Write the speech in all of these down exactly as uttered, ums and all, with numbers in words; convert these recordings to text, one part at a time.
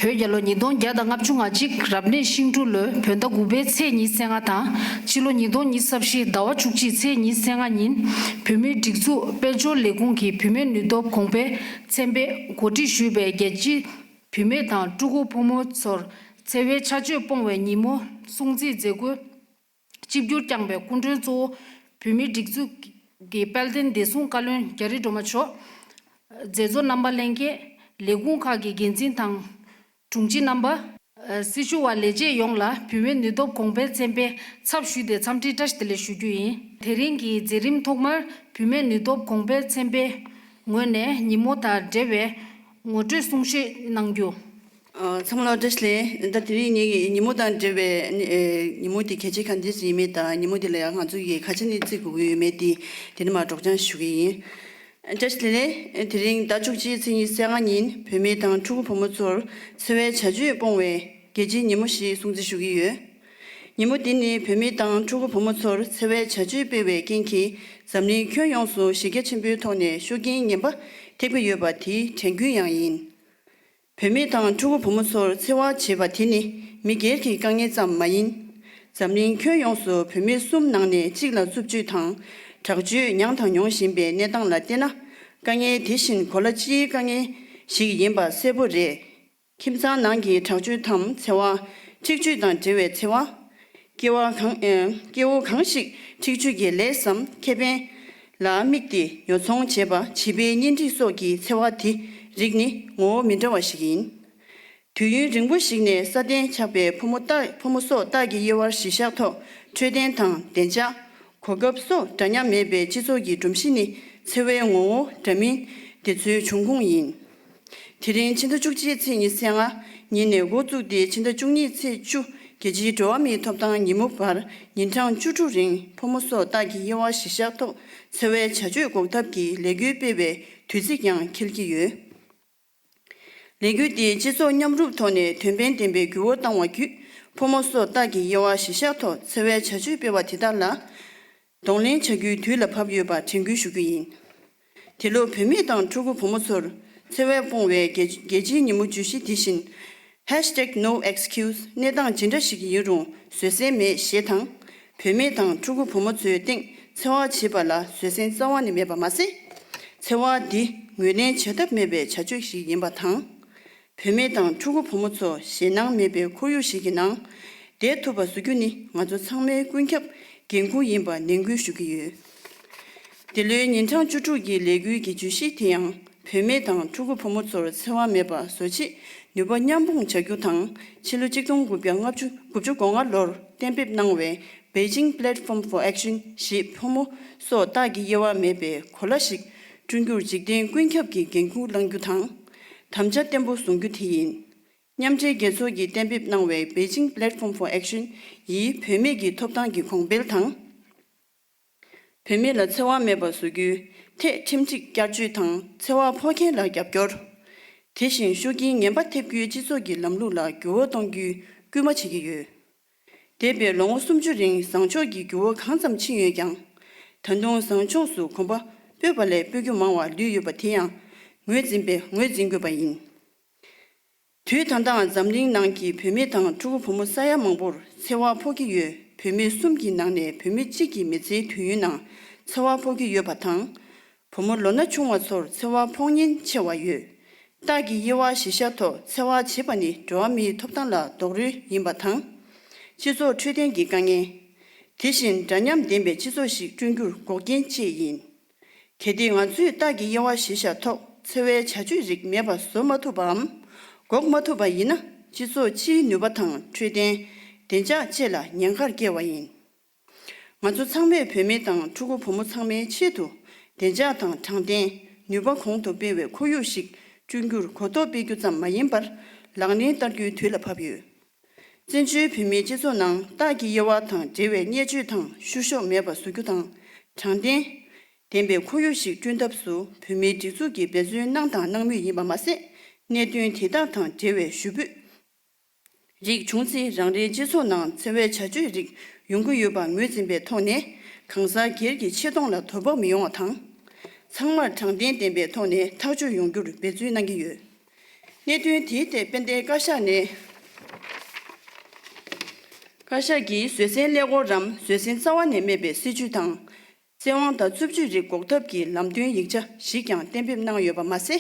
བོད་རྒྱལ་ལོ་ཉིས་སྟོང་བརྒྱ་དང་ལྔ་བཅུ་ང་གཅིག་རབ་གནས་ཤིང་འབྲུག་ལོའི་བོད་ཟླ་དགུ་པའི་ཚེས་ཉི་ཤུ་རྩ་ལྔ་དང་ཕྱི་ལོ་ཉིས་སྟོང་ཉི་ཤུ་རྩ་བཞི་ཟླ་བ་བཅུ་གཅིག་ཚེས་ཉི་ཤུ་རྩ་ལྔ་ཉིན་བོད་མིའི་སྒྲིག་འཛུགས་དཔལ་འབྱོར་ལས་ཁུངས་ཀྱི་བུད་མེད་ནུས་སྟོབས་གོང་འཕེལ་ཚན་པས་གོ་སྒྲིག་ཞུས་པའི་རྒྱལ་སྤྱིའི་བུད་མེད་དང་ཕྲུ་གུ་ཕོ་མོ་ཚོར་འཚེ་བའི་བྱ་སྤྱོད་སྤོང་བའི་ཉིན་མོ་སྲུང་བརྩི་མཛད་སྒོའི་ཆིབས་བསྒྱུར་བསྐྱངས་པའི་སྐུ་མགྲོན་གཙོ་བོ་བོད་མིའི་སྒྲིག་འཛུགས་ཀྱི་དཔལ་ལྡན་བདེ་སྲུང་བཀའ་བློན་རྒྱ་རི་སྒྲོལ་མ་མཆོག་མཛད་གཙོ་རྣམ་པ་ལྷན་རྒྱས། ལས་ཁུངས་ཁག་གི་འགན་འཛིན་དང་། དྲུང་ཆེ་རྣམ་པ། སྲི་ཞུ་བ་ལས་བྱེད་ཡོངས་ལ་བུད་མེད་ནུས་སྟོབས་གོང་འཕེལ་ཚན་པའི་ཚབ་ཞུས་ཏེ་འཚམས་འདྲིའི་བཀྲ་ཤིས་བདེ་ལེགས་ཞུ་རྒྱུ་ཡིན། དེ་རིང་གི་མཛད་རིམ་ཐོག་མར་བུད་མེད་ནུས་སྟོབས་གོང་འཕེལ་ཚན་པའི་ངོས་ནས་ཉིན་མོ་དང་འབྲེལ་བའི་ངོ་སྤྲོད་གསུང་བཤད་གནང་རྒྱུ། ཨ། ཚང་མ་ལ་བཀྲ་ཤིས་བདེ་ལེགས། ད་དེ་རིང་ངེད་ཀྱི་ཉིན་མོ་དང་འབྲེལ་བའི་ཨེ་ཉིན་མོ་དེ་གལ་ཆེ་ག་འདྲས་ཡིན་མིན་དང་ཉིན་མོ་དེ་ལ་ཡང་ང་ཚོ་གིས་ག་ཅི་ནས་བརྩི་དགོས་ཀྱི་ཡོད་མེད་དེ་དེ་ནས་མར་སྒྲོག་སྦྱང་ཞུ་གི་ཡིན། བཀྲ་ཤིས་བདེ་ལེགས། དེ་རིང་ཟླ་བཅུ་གཅིག་ཚེས་ཉི་ཤུ་རྩ་ལྔ་ཉིན་བུད་མེད་དང་ཕྲུ་གུ་བུ་མོ་ཚོར་འཚེ་བའི་བྱ་སྤྱོད་སྤོང་བའི་རྒྱལ་སྤྱིའི་ཉིན་མོ་ཞེས་སྲུང་བརྩི་ཞུ་གི་ཡོད། ཉིན་མོ་འདི་ནི་བུད་མེད་དང་ཕྲུ་གུ་བུ་མོ་ཚོར་འཚེ་བའི་བྱ་སྤྱོད་སྤེལ་བའི་རྐྱེན་གྱིས་འཛམ་གླིང་ཁྱོན་ཡོངས་སུ་གཞི་རྒྱ་ཆེན་པོའི་ཐོག་ནས་ཤུགས་རྐྱེན་ངན་པ་ཐེབས་ཀྱི་ཡོད་པ་དེའི་དྲན་སྐུལ་ཡང་ཡིན། བུད་མེད་དང་ཕྲུ་གུ་བུ་མོ་ཚོར་འཚེ་བ་བྱེད་པ་དེ་ནི་མི་སྒེར་གྱི་དཀའ་ངལ་ཙམ་མ་ཡིན། འཛམ་གླིང་ཁྱོན་ཡོངས་སུ་བུད་མེད་གསུམ་ནང་ནས་གཅིག་ལ་རྩུབ་སྤྱོད་དང་དྲག་སྤྱོད་མྱངས་དང་མྱོང་བཞིན་པའི་གནས་སྟངས་ལ་བལྟས་ན། དཀའ་ངལ་དེ་བཞིན་གོ་ལ་སྤྱིའི་དཀའ་ངལ་ཞིག་ཡིན་པ་གསལ་པོ་རེད། ཁྱིམ་ཚང་ནང་གི་དྲག་སྤྱོད་དམ་འཚེ་བ། འཁྲིག་སྤྱོད་དང་འབྲེལ་བའི་འཚེ་བ། སྐྱེ་བ་གང་ཨེ། སྐྱེ་བོ་གང་ཞིག་འཁྲིག་སྤྱོད་ཀྱི་ལས་སམ་ཁེ་ཕན་ལ་དམིགས་ཏེ་ཉོ་ཚོང་བྱེད་པ། བྱིས་པའི་གཉེན་སྒྲིག་སོགས་ཀྱི་འཚེ་བ་དེ་རིགས་ནི་ངོ་བོ་མི་འདྲ་བ་ཞིག་ཡིན། དུས་ཡུན་རིང་པོ་ཞིག་ནས་སྲ་བརྟན་ཆགས་པའི་ཕོ་མོ་སྟག་ཕོ་མོ་སོགས་སྟག་གི་དབྱེ་བར་གཞི་བཞག་ཐོག་འཕྲོད་བསྟེན་དང་བདེ་འཇགས། གོ་སྐབས་སོགས་འདྲ་མཉམ་མེད་པའི་སྤྱི་ཚོགས་ཀྱི་སྒྲོམ་གཞི་ནི་འཚེ་བའི་ངོ་བོ་འདྲ་མིན་དེ་ཚོའི་འབྱུང་ཁུངས་ཡིན། དེ་རིང་ཕྱི་ཟླ་བཅུ་གཅིག་ཚེས་ཉི་ཤུ་རྩ་ལྔ་ཉིན་ནས་འགོ་བཙུགས་ཏེ་ཕྱི་ཟླ་བཅུ་གཉིས་ཚེས་བཅུ་རྒྱལ་སྤྱིའི་འགྲོ་བ་མིའི་ཐོབ་ཐང་ཉིན་མོ་བར་ཉིན་གྲངས་བཅུ་དྲུག་རིང་ཕོ་མོ་སོགས་སྟག་གི་དབྱེ་བ་གཞི་བཞག་ཐོག་འཚེ་བའི་བྱ་སྤྱོད་འགོག་ཐབས་ཀྱི་ལས་འགུལ་སྤེལ་བའི་དུས་ཚིགས་ཀྱང་འཁེལ་གྱི་ཡོད། ལས་འགུལ་འདིས་སྤྱི་ཚོགས་མཉམ་རུབ་ཐོག་ནས་དོན་ཕན་ལྡན་པའི་འགྱུར་བ་བཏང་བ་བརྒྱུད། ཕོ་མོ་སོགས་སྟག་གི་དབྱེ་བ་གཞི་བཞག་ཐོག་འཚེ་བའི་བྱ་སྤྱོད་སྤེལ་བ་དེ་དག་ལ་གདོང་ལེན་བྱ་རྒྱུའི་དུས་ལ་བབ་ཡོད་པ་དྲན་སྐུལ་ཞུ་རྒྱུ་ཡིན། དེ་ལོ་བུད་མེད་དང་ཕྲུ་གུ་བུ་མོ་ཚོར་འཚེ་བས་སྤོང་བའི་རྒྱལ་རྒྱལ་སྤྱིའི་ཉིན་མོ་བརྗོད་གཞི་དེ་བཞིན། ཧེཤ་ཊེག་ནོ་ཨེགས་ཁིའུ་སི། གནས་སྟངས་ཇི་འདྲ་ཞིག་ཡིན་རུང་བཟོད་བསྲན་མེད་ཞེས་དང་། བུད་མེད་དང་ཕྲུ་གུ་བུ་མོ་ཚོའི་སྟེང་འཚེ་བ་བྱེད་པ་ལ་བཟོད་བསྲན་རྩ་བ་ནས་མེད་པ་མ་ཟད། འཚེ་བ་འདི་ངོས་ལེན་བྱ་ཐབས་མེད་པའི་བྱ་སྤྱོད་ཞིག་ཡིན་པ་དང་། བུད་མེད་དང་ཕྲུ་གུ་བུ་མོ་ཚོ་ཞེད་སྣང་མེད་པའི་ཁོར་ཡུག་ཞིག་གི་ནང་བསྡད་ཐུབ་པ་བཟོ་རྒྱུ་ནི་ང་ཚོ་ཚང་མའི་ཀུན་ཁྱབ་འགན་འཁུར་ཡིན་པ་ནན་སྐུལ་ཞུ་གི་ཡོད། འདི་ལོའི་ཉིན་གྲངས་བཅུ་དྲུག་གི་ལས་འགུལ་གྱི་བརྗོད་གཞི་དེ་ཡང་བུད་མེད་དང་ཕྲུ་གུ་བུ་མོ་ཚོར་འཚེ་བ་མེད་པ་བཟོ་ཆེད་ནུས་པ་མཉམ་སྤུངས་བྱ་རྒྱུ་དང་། ཕྱི་ལོ་གཅིག་སྟོང་དགུ་བརྒྱ་ལྔ་བཅུ་དགུ་བཅུ་གོ་ལྔ་ལོར་གཏན་འབེབས་གནང་བའི་Beijing Platform for Action ཞེས་ཕོ་མོ་སོགས་སྟག་གི་དབྱེ་བ་མེད་པའི་གོ་ལ་ཞིག་བསྐྲུན་རྒྱུར་འཇིག་རྟེན་ཀུན་ཁྱབ་ཀྱི་འགན་འཁུར་བླང་རྒྱུ་དང་། དམ་བཅའ་བརྟན་པོ་བཟུང་རྒྱུ་དེ་ཡིན། མཉམ་འབྲེལ་རྒྱལ་ཚོགས་ཀྱིས་གཏན་འབེབས་གནང་བའི་Beijing Platform for Action ཡིས་བུད་མེད་ཀྱི་ཐོབ་ཐང་གི་གོང་འཕེལ་དང་། བུད་མེད་ལ་འཚེ་བ་མེད་པ་བཟོ་རྒྱུའི་ཐད་ཁྲིམས་སྒྲིག་བསྐྱར་བཅོས་དང་འཚེ་བ་ཕོག་མཁན་ལ་རྒྱབ་སྐྱོར། དེ་བཞིན་ཤུགས་རྐྱེན་ངན་པ་ཐེབས་རྒྱུའི་སྤྱི་ཚོགས་ཀྱི་ལམ་ལུགས་ལ་འགྱུར་བ་གཏོང་རྒྱུའི་སྐུལ་མ་བྱེད་ཀྱི་ཡོད། འདས་པའི་ལོ་ངོ་སུམ་ཅུ་རིང་བཟང་ཕྱོགས་ཀྱི་འགྱུར་བ་གང་ཙམ་ཕྱིན་ཡོད་ཀྱང་། ད་དུང་བཟང་ཕྱོགས་སུ་གོམ་པ་སྤོས་པ་ལས་སྤོ་རྒྱུ་མང་བ་ལུས་ཡོད་པ་དེ་ཡང་ངོས་འཛིན་པའི་ངོས་འཛིན་དགོས་པ་ཡིན། དུས་ད་ལྟའང་འཛམ་གླིང་ནང་གི་བུད་མེད་དང་ཕྲུ་གུ་བུ་མོ་ས་ཡ་མང་པོར་འཚེ་བ་ཕོག་གི་ཡོད། བུད་མེད་གསུམ་གྱི་ནང་ནས་བུད་མེད་གཅིག་གི་མི་ཚེའི་དུས་ཡུན་ནང་འཚེ་བ་ཕོག་གི་ཡོད་པ་དང་། བུ་མོ་ལོ་ན་ཆུང་བ་ཚོར་འཚེ་བ་ཕོག་ཉེན་ཆེ་བ་ཡོད། སྟག་གི་དབྱེ་བ་གཞི་བཞག་ཐོག་འཚེ་བ་བྱེད་པ་ནི་འགྲོ་བ་མིའི་ཐོབ་ཐང་ལ་རྡོག་རོལ་ཡིན་པ་དང་། སྤྱི་ཚོགས་འཕྲོད་བསྟེན་གྱི་དཀའ་ངལ། དེ་བཞིན་འདྲ་མཉམ་ལྡན་པའི་སྤྱི་ཚོགས་ཤིག་བསྐྲུན་རྒྱུར་འགོག་རྐྱེན་བཅས་ཡིན། གལ་ཏེ་ང་ཚོས་སྟག་གི་དབྱེ་བ་གཞི་བཞག་ཐོག་འཚེ་བའི་བྱ་སྤྱོད་རིགས་མེད་པ་བཟོ་མ་ཐུབ་པའམ་འགོག་མ་ཐུབ་པ་ཡིན་ན། སྤྱི་ཚོགས་སྤྱིའི་ནུས་པ་དང་འཕྲོད་བསྟེན། བདེ་འཇགས་བཅས་ལ་ཉེན་ཁར་བསྐྱལ་བ་ཡིན། ང་ཚོ་ཚང་མས་བུད་མེད་དང་ཕྲུ་གུ་བུ་མོ་ཚང་མའི་ཆེད་དུ་བདེ་འཇགས་དང་དྲང་བདེན། ནུས་པ་གོང་དུ་སྤེལ་བའི་ཁོར་ཡུག་ཞིག་བསྐྲུན་རྒྱུར་གོ་རྟོགས་སྤེལ་རྒྱུ་ཙམ་མ་ཡིན་པར་ལག་ལེན་བསྟར་རྒྱུའི་དུས་ལ་བབ་ཡོད། བཙན་བྱོལ་བོད་མིའི་སྤྱི་ཚོགས་ནང་སྟག་གི་དབྱེ་བ་དང་འབྲེལ་བའི་བརྙས་བཅོས་དང་བཤུ་གཞོག་མེད་པ་བཟོ་རྒྱུ་དང་། དྲང་བདེན་ལྡན་པའི་ཁོར་ཡུག་ཞིག་བསྐྲུན་ཐབས་སུ་བོད་མིའི་སྒྲིག་འཛུགས་ཀྱིས་འབད་བརྩོན་གནང་དང་གནང་མུས་ཡིན་པ་མ་ཟད། གནད་དོན་དེ་དག་དང་འབྲེལ་བའི་ཞུ་འབོད་རིགས་བྱུང་ཚེ་རང་རེའི་སྤྱི་ཚོགས་ནང་འཚེ་བའི་བྱ་སྤྱོད་རིགས་ཡོང་གི་ཡོད་པ་ངོས་འཛིན་པའི་ཐོག་ནས་གང་ཟག་སྒེར་གྱི་ཆེ་མཐོང་ལ་དོ་ཕོག་མི་ཡོང་བ་དང་། ཚང་མར་དྲང་བདེན་ལྡན་པའི་ཐོག་ནས་ཐག་གཅོད་ཡོང་རྒྱུར་འབད་བརྩོན་གནང་གི་ཡོད། གནད་དོན་དེའི་ཐད་དཔལ་ལྡན་བཀའ་ཤག་ནས། བཀའ་ཤག་གིས་བཟོད་བསྲན་ཀླད་ཀོར་རམ་བཟོད་བསྲན་རྩ་བ་ནས་མེད་པའི་སྲིད་བྱུས་དང་། བཙན་དབང་དང་རྩུབ་སྤྱོད་རིགས་འགོག་ཐབས་ཀྱི་ལམ་སྟོན་ཡིག་ཆ་ཞིག་ཀྱང་གཏན་འབེབས་གནང་ཡོད་པ་མ་ཟད།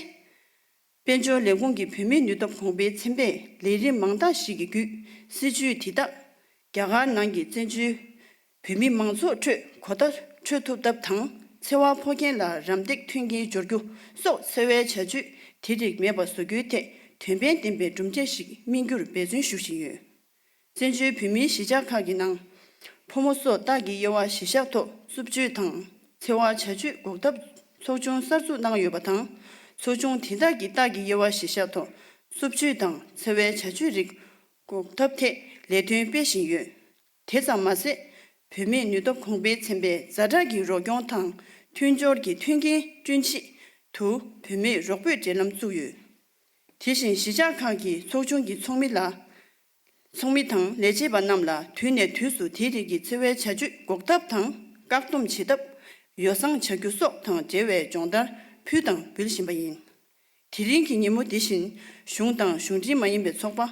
དཔལ་འབྱོར་ལས་ཁུངས་ཀྱི་བུད་མེད་ནུས་སྟོབས་གོང་འཕེལ་ཚན་པས་ལས་རིམ་མང་དག་ཞིག་གི་བརྒྱུད་སྲིད་བྱུས་དེ་དག་རྒྱ་གར་ནང་གི་བཙན་བྱོལ་བོད་མི་མང་ཚོགས་ཁྲོད་གོ་བརྡ་འཕྲོད་ཐུབ་ཐབས་དང་། འཚེ་བ་ཕོག་མཁན་ལ་རམ་འདེགས་མཐུན་རྐྱེན་སྦྱོར་རྒྱུ་སོགས་འཚེ་བའི་བྱ་སྤྱོད་དེ་རིགས་མེད་པ་བཟོ་རྒྱུའི་ཐད་དོན་ཕན་ལྡན་པའི་གྲུབ་འབྲས་ཤིག་སྨིན་རྒྱུར་འབད་བརྩོན་ཞུ་བཞིན་ཡོད། བཙན་བྱོལ་བོད་མིའི་གཞིས་ཆགས་ཁག་གི་ནང་། ཕོ་མོ་སོགས་སྟག་གི་དབྱེ་བ་གཞིར་བཞག་ཐོག་རྩུབ་སྤྱོད་དང་འཚེ་བ་བྱ་སྤྱོད་འགོག་ཐབས་ཚོགས་ཆུང་གསར་འཛུགས་གནང་ཡོད་པ་དང་། ཚོགས་ཆུང་དེ་དག་གིས་སྟག་གི་དབྱེ་བ་གཞིར་བཞག་ཐོག་རྩུབ་སྤྱོད་དང་འཚེ་བའི་བྱ་སྤྱོད་རིགས་འགོག་ཐབས་ཐད་ལས་དོན་སྤེལ་བཞིན་ཡོད། དེ་ཙམ་མ་ཟད། བུད་མེད་ནུས་སྟོབས་གོང་འཕེལ་ཚན་པས་ཛ་དྲག་གི་རོགས་སྐྱོར་དང་མཐུན་སྦྱོར་གྱི་མཐུན་རྐྱེན་བསྐྲུན་ཆེད་དུ་བུད་མེད་རོགས་པའི་འབྲེལ་ལམ་བཙུགས་ཡོད། དེ་བཞིན་གཞིས་ཆགས་ཁག་གི་ཚོགས་ཆུང་གི་ཚོགས་མི་ལ། ཚོགས་མི་དང་ལས་བྱེད་པ་རྣམས་ལ་དུས་ནས་དུས་སུ་དེ་རིགས་ཀྱི་འཚེ་བའི་བྱ་སྤྱོད་འགོག་ཐབས་དང་བཀག་སྡོམ་བྱེད་ཐབས་ཡོ་བསྲང་བྱ་རྒྱུ་སོགས་དང་འབྲེལ་བའི་སྦྱོང་བརྡར་ཕུལ་དང་འབུལ་བཞིན་པ་ཡིན། དེ་རིང་གི་ཉིན་མོ་འདི་བཞིན་གཞུང་དང་གཞུང་འབྲེལ་མ་ཡིན་པའི་ཚོགས་པ།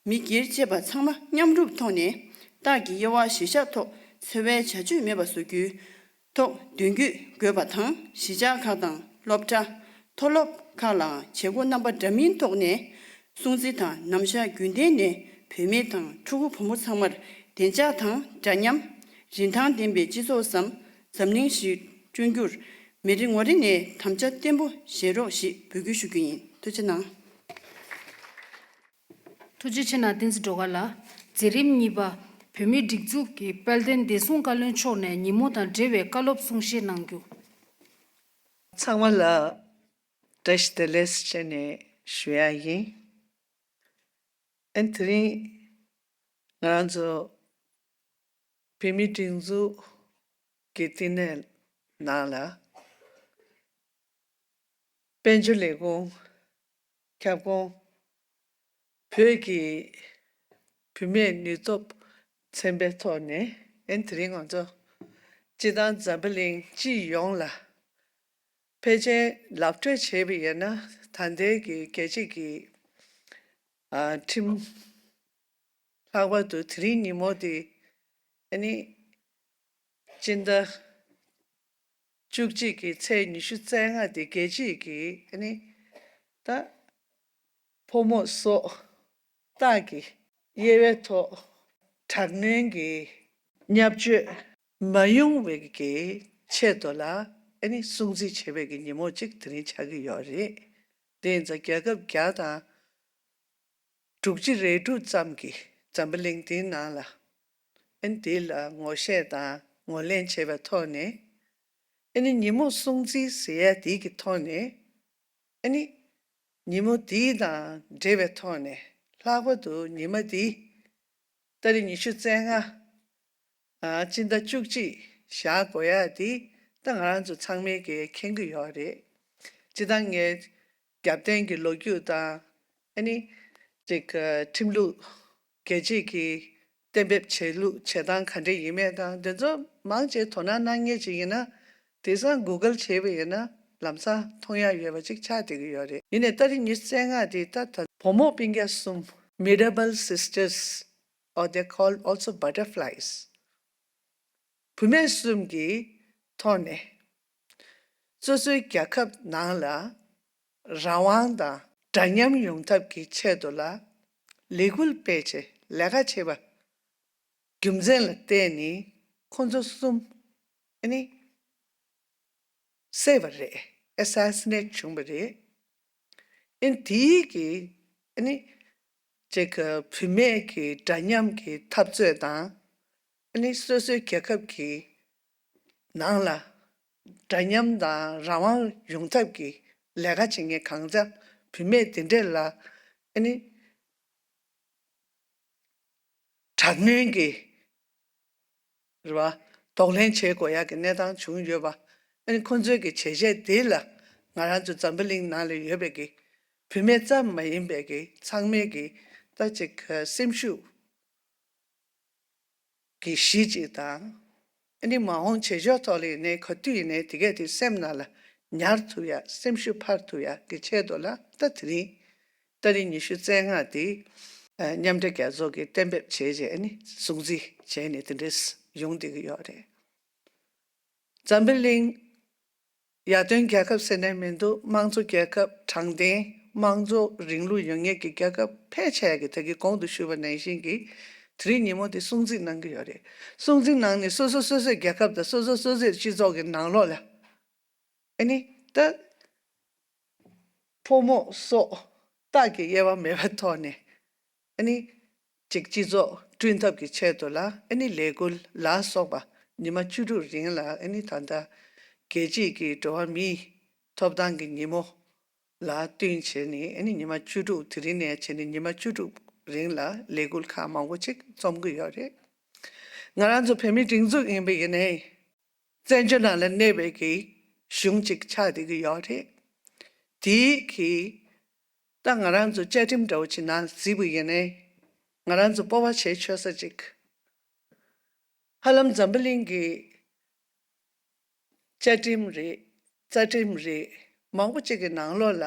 མི་སྒེར་བཅས་པ་ཚང་མ་མཉམ་རུབ་ཐོག་ནས་སྟག་གི་དབྱེ་བ་གཞིར་བཞག་ཐོག་འཚེ་བའི་བྱ་སྤྱོད་མེད་པ་བཟོ་རྒྱུའི་ཐོག་མདུན་སྐྱོད་དགོས་པ་དང་། གཞིས་ཆགས་ཁག་དང་སློབ་གྲྭ། མཐོ་སློབ་ཁག་ལའང་བྱེད་སྒོ་རྣམ་པ་འདྲ་མིན་ཐོག་ནས་སྲུང་བརྩི་དང་ནམ་ཞག་རྒྱུན་གཏན་ནས་བུད་མེད་དང་ཕྲུ་གུ་བུ་མོ་ཚང་མར་བདེ་འཇགས་དང་འདྲ་མཉམ། རིན་ཐང་ལྡན་པའི་སྤྱི་ཚོགས་སམ་འཛམ་གླིང་ཞིག་བསྐྲུན་རྒྱུར་མི་རེ་ངོ་རེ་ནས་དམ་བཅའ་བརྟན་པོ་བཞེས་རོགས་ཞེས་འབོད་སྐུལ་ཞུ་རྒྱུ་ཡིན། ཐུགས་རྗེ་གནང་། ཐུགས་རྗེ་ཆེ་གནང་། བསྟན་འཛིན་སྒྲོལ་དཀར་ལགས། མཛད་རིམ་གཉིས་པ། བོད་མིའི་སྒྲིག་འཛུགས་ཀྱི་དཔལ་ལྡན་བདེ་སྲུང་བཀའ་བློན་མཆོག་ནས་ཉིན་མོ་དང་འབྲེལ་བའི་བཀའ་སློབ་གསུང་བཤད་གནང་རྒྱུ། ཚང་མ་ལ་བཀྲ་ཤིས་བདེ་ལེགས་བྱས་ནས་ཞུ་ཡ་ཡིན། ཨན་དེ་རིང་ང་རང་ཚོ་བོད་མིའི་སྒྲིག་འཛུགས་ཀྱི་བསྟི་གནས་ནང་ལ་དཔལ་འབྱོར་ལས་ཁུངས། ཁྱབ་ཁོངས་བོད་ཀྱི་བུད་མེད་ནུས་སྟོབས་ཚན་པའི་ཐོག་ནས། ཨན་དེ་རིང་ང་ཚོ་སྤྱི་བཏང་འཛམ་བུ་གླིང་སྤྱི་ཡོངས་ལ་ཕལ་ཆེར་ལབ་སྤྲོད་བྱས་པ་ཡིན་ན། ད་ལྟའི་གི་རྒྱལ་སྤྱི་གི་ཨ་ཁྲིམས། ལྷག་པར་དུ་དེ་རིང་ཉིན་མོ་དེ་ཨ་ནི་སྤྱི་ཟླ་བཅུ་གཅིག་གི་ཚེས་ཉི་ཤུ་རྩ་ལྔ་དེ་རྒྱལ་སྤྱིའི་གི་ཨ་ནི་ད་ཕོ་མོ་སོགས་སྟག་གི་དབྱེ་བའི་ཐོག་དྲག་གནོན་གྱི་བརྙས་བཅོས་མ་ཡོང་བའི་གི་ཆེད་དུ་ལ་ཨ་ནི་སྲུང་བརྩི་བྱེད་པའི་གི་ཉིན་མོ་གཅིག་དེ་རིང་ཆགས་ཀྱི་ཡོད་རེད། དེ་ཡིན་ཙང་རྒྱལ་ཁབ་བརྒྱ་དང་དྲུག་ཅུ་རེ་དྲུག་ཙམ་གྱིས་འཛམ་བུ་གླིང་འདིའི་ནང་ལ་ཨ་ནི་དེ་ལ་ངོ་ཤེས་དང་ངོས་ལེན་བྱེད་པའི་ཐོག་ནས། ཨ་ནི་ཉིན་མོ་སྲུང་བརྩི་ཟེར་ཡ་དེ་གི་ཐོག་ནས། ཨ་ནི་ཉིན་མོ་དེ་དང་འབྲེལ་བའི་ཐོག་ནས། ལྷག་པར་དུ་ཉི་མ་དེ་ཏ་རིག་ཉི་ཤུ་རྩ་ལྔ། ཨ་སྤྱི་ཟླ་བཅུ་གཅིག་བཞག་དགོས་ཡ་དེ་ད་ང་རང་ཚོ་ཚང་མས་ཀྱི་མཁྱེན་གྱི་ཡོད་རེད། སྤྱི་བཏང་ངས་རྒྱབ་རྟེན་གྱི་ལོ་རྒྱུས་དང་། ཨ་ནི་ཅིག་ཁྲིམས་ལུགས། རྒྱལ་སྤྱིའི་གི་གཏན་འབེབས་བྱེད་ལུགས་བྱེད་སྟངས་ག་འདྲ་ཡིན་མེད་དང་དེ་ཚོ་མང་ཆེ་དོ་སྣང་གནང་མཁན་ཅིག་ཡིན་ན། དེང་སང་གུ་གལ་བྱས་པ་ཡིན་ན་ལམ་སང་མཐོང་ཡ་ཡོད་པ་ཅིག་ཆགས་བསྡད་ཀྱི་ཡོད་རེད། ཡིན་ནའི་ཏ་རིག་ཉི་ཤུ་རྩ་ལྔ་དེ་ད་ད་བུ་མོ་སྤུན་ཀྱག་གསུམ། Mittable sisters, or they called also butterflies. བུད་མེད་གསུམ་གྱི་ཐོག་ནས་སོ་སོའི་རྒྱལ་ཁབ་ནང་ལ་རང་དབང་དང་འདྲ་མཉམ་ཡོང་ཐབས་ཀྱི་ཆེད་དུ་ལ་ལས་འགུལ་སྤེལ་བྱས་ལས་ཀ་བྱས་པ་རྒྱུ་མཚན་ལ་བརྟེན་ནས་ཁོང་ཚོ་གསུམ་ཨ་ནི་བསད་པ་རེད། Assassinate བྱུང་བ་རེད། ཨ་ནི་དེའི་གི་ཨ་ནི་ཅིག་བུད་མེད་ཀྱི་འདྲ་མཉམ་གྱི་འཐབ་རྩོད་དང་། ཨ་ནི་སོ་སོའི་རྒྱལ་ཁབ་ཀྱི་ནང་ལ་འདྲ་མཉམ་དང་རང་དབང་ཡོང་ཐབས་ཀྱི་ལས་ཀ་བྱེད་མཁན་གང་ཟག་བུད་མེད་དེ་འདྲས་ལ་ཨ་ནི་དྲག་གནོན་གྱི་རེད་བ། གདོང་ལེན་བྱེད་དགོས་ཡག་གི་གནས་སྟངས་བྱུང་ཡོད་པ། ཨ་ནི་ཁོང་ཚོའི་གི་བྱས་རྗེས་དེ་ལ་ང་རང་ཚོ་འཛམ་བུ་གླིང་ནང་ལ་ཡོད་པའི་གི་བུད་མེད་ཙམ་མ་ཡིན་པའི་གི་ཚང་མའི་གི་ད་ཅིག་སེམས་ཤུགས་ཀྱི་གཞི་ཅིག་དང་། ཨ་ནི་མ་འོངས་བྱེད་ཕྱོགས་ཐོག་ལ་ཡིན་ནའི་ག་དུས་ཡིན་ནའི་དེ་གས་དེ་སེམས་ནང་ལ་ཉར་ཐུབ་ཡ། སེམས་ཤུགས་འཕར་ཐུབ་ཡ་གི་ཆེད་དུ་ལ་ད་དེ་རིང་ ཏ་རིག་ཉི་ཤུ་རྩ་ལྔ་དེ་མཉམ་འབྲེལ་རྒྱལ་ཚོགས་ཀྱིས་གཏན་འབེབས་བྱས་རྗེས་ཨ་ནི་སྲུང་བརྩི་བྱས་ནས་དེ་འདྲས་ཡོང་བསྡད་ཀྱི་ཡོད་རེད། འཛམ་བུ་གླིང་ཡར་ཐོན་རྒྱལ་ཁབ་ཟེར་ནས་མི་འདུག་དམངས་གཙོ་རྒྱལ་ཁབ། དྲང་བདེན་དམངས་གཙོ་རིང་ལུགས་ཡོད་མཁན་གྱི་རྒྱལ་ཁབ་ཕལ་ཆེ་གིས་ད་གིན་གོང་དུ་ཞུས་པ་ནང་བཞིན་གྱི་དེ་རིང་ཉིན་མོ་དེ་སྲུང་བརྩི་གནང་གི་ཡོད་རེད། སྲུང་བརྩི་གནང་ནས་སོ་སོ་སོ་སོའི་རྒྱལ་ཁབ་དང་སོ་སོ་སོ་སོའི་སྤྱི་ཚོགས་ཀྱི་ནང་ལོགས་ལ་ཨ་ནི་ད་ཕོ་མོ་སོགས་རྟགས་ཀྱི་དབྱེ་བ་མེད་པའི་ཐོག་ནས་ཨ་ནི་ཅིག་སྤྱི་ཚོགས་བསྐྲུན་ཐབས་ཀྱི་ཆེད་དུ་ལ་ཨ་ནི་ལས་འགུལ་ལ་སོགས་པ་ཉི་མ་བཅུ་དྲུག་རིང་ལ་ཨ་ནི་ད་ལྟ་རྒྱལ་སྤྱིའི་གི་འགྲོ་བ་མིའི་ཐོབ་ཐང་གི་ཉིན་མོ་ལ་བསྟུན་བྱས་ནས་ཨ་ནི་ཉི་མ་བཅུ་དྲུག་དེ་རིང་ནས་བྱས་ནས་ཉི་མ་བཅུ་དྲུག་རིང་ལ་ལས་འགུལ་ཁག་མང་པོ་ཅིག་རྩོམ་གྱི་ཡོད་རེད། ང་རང་ཚོ་བོད་མིའི་སྒྲིག་འཛུགས་ཡིན་པ་ཡིན་ནའི། བཙན་བྱོལ་ནང་ལ་གནས་པའི་གི་གཞུང་གཅིག་ཆགས་བསྡད་ཀྱི་ཡོད་རེད། དེའི་གི་ད་ང་རང་ཚོ་བཅའ་ཁྲིམས་འདྲ་བོ་ཅིག་ནང་གཟིགས་པ་ཡིན་ནའི་ང་རང་ཚོ་སྤོབས་པ་བྱེད་ཆོག་ས་ཅིག་ཧ་ལམ་འཛམ་བུ་གླིང་གི་བཅའ་ཁྲིམས་རེད། རྩ་ཁྲིམས་རེད། མང་པོ་ཅིག་གི་ནང་ལོགས་ལ་